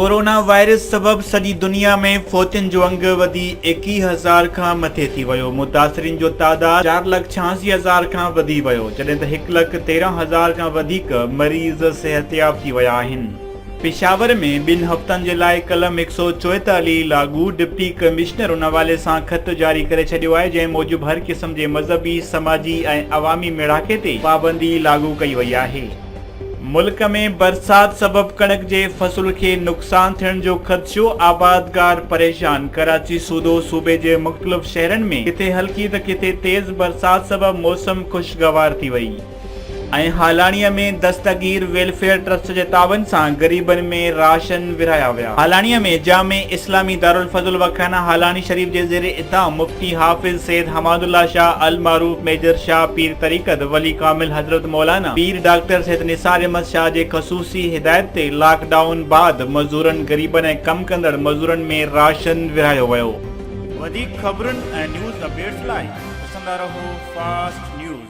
Corona virus سبب سڄي دنيا ۾ فوتين جو انگ وڌي 21 هزار کان مٿي ٿي ويو، متاثرين جو تعداد 4,86,000 کان وڌي ويو، جڏهن ته هڪ لک 13 هزار کان وڌيڪ مريض صحتياب ٿي ويا آهن. پشاور ۾ ٻن هفتن جي لاء قلم هڪ سئو چوئيتاليهه لاڳو، ڊپٽي ڪمشنر ان حوالي سان خط جاري ڪري ڇڏيو آهي، جنهن موجب هر قسم جي مذهبي، سماجي ۽ عوامي ميڙاڪي تي پابندي لاڳو ڪئي وئي آهي. ملڪ ۾ برسات سبب ڪڻڪ جي فصل کي نقصان ٿيڻ جو خدشو، آبادگار پريشان، ڪراچي سوڌو صوبي جي مختلف شهرن ۾ ڪٿي هلڪي ته ڪٿي تيز برسات سبب موسم خوشگوار ٿي وئي ۽ هالاڻي ۾ دستگير ويلفيئر ٽرسٽ جي تعاون سان غريبن ۾ راشن ورهايا ويا. هالاڻي ۾ جامع اسلامي دارالفضل وخانه هالاڻي شريف جي زير اهتمام مفتي حافظ سيد حماد الله شاهه المعروف ميجر شاهه پير طريقت ولي ڪامل حضرت مولانا پير ڊاڪٽر سيد نثار احمد شاهه جي خصوصي هدايت تي لاڪ ڊائون بعد مزورن، غريبن ۽ ڪم ڪندڙ مزورن ۾ راشن ورهايو ويو. وڌيڪ خبرن ۽ نيوز اپڊيٽس لاء ڏسندا رهو فاسٽ نيوز.